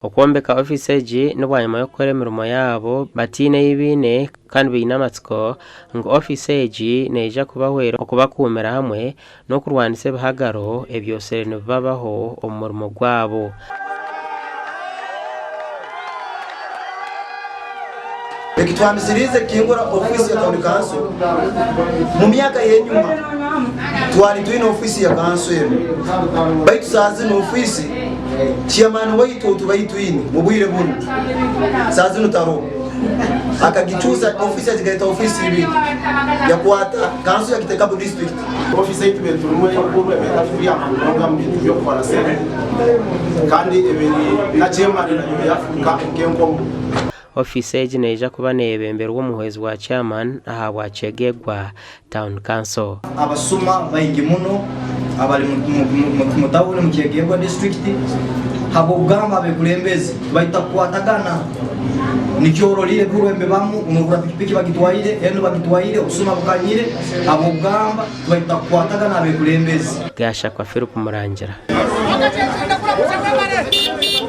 Okwombeka ofiisi egi n'obwanyima y'okukora emirimo yaabo bataine ei baine kandi baine amatsiko ngu ofiisi egi neija kubahwera okubakuumira hamwe n'okurwanisa ebihagaro ebyotsire nibibabaho omu murimo gwabo. Ekitwamisiriize kukingura ofiisi ya Town Council, mu myaka y'enyuma twali twine ofiisi ya kanso enu baitu saaha zinu ofiisi chairman waitu ou tubaire twine mu bwire bunu saaha zinu taroho akagicuusa ofiisi yagigaita ofiisi ibiri yakwata kanso yagiteeka bu district. Ofiisi ei tubaire turimu enkuru ebaire etarikutuyamba munonga omu bintu by'okukora sente kandi ebaire na chairman nayo yafuuka nk'enkomo. Ofiisi egi neija kuba neyebemberwa omuhwezi wa chairman ahabwa Kyegegwa Town Council. Abasuma baingi muno abari mu tawuni mu Kyegegwa disiturikiti habw'okugamba abekulembezi tibaita kukwatagana. Nikyo ororire ebihurwa nibibamu, norora pikipiki bagitwaire, enu bagitwaire, obusuma bukanyire habw'okugamba tibaita kukwatagana abekulembezi. Gashakwa Philip Murangira.